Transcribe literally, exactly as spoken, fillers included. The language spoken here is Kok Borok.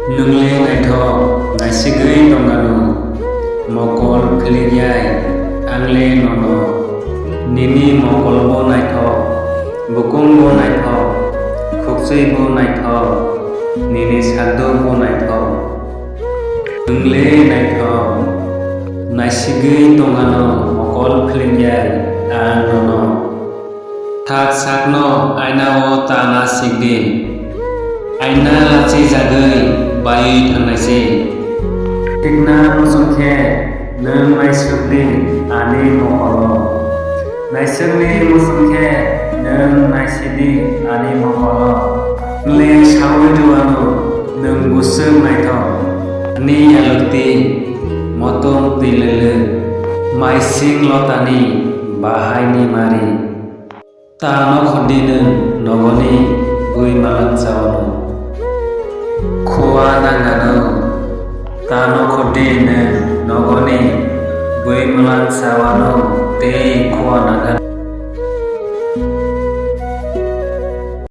Nwng le naithok, naisigwi tong anw, mokol philik yai, ang le nono. Nini mokol bo naithok, bukung bo naithok, khukchwi bo naithok, nini sakdok bo naithok. Nwng le naithok, naisigwi tong anw, mokol philik yai, ang nono. Thak sakno aina o ta na sik di. Aina lachijagwi baiwi thangnai se. Thikna muchung khe nwng naisuk di ani mokolo. Naisukni muchung khe nwng naisi di ani mokolo. Nwng le saui rw anw nwng bwswk naithok. Ani yalwk twi motom twi lwlwk, maising lotani bahaini mari. Ta nokhor di nwng nogoni bui malang cha anw. Khua nang anw. Ta nokhor di nwng nogoni bui malang cha anw tei khua nang anw.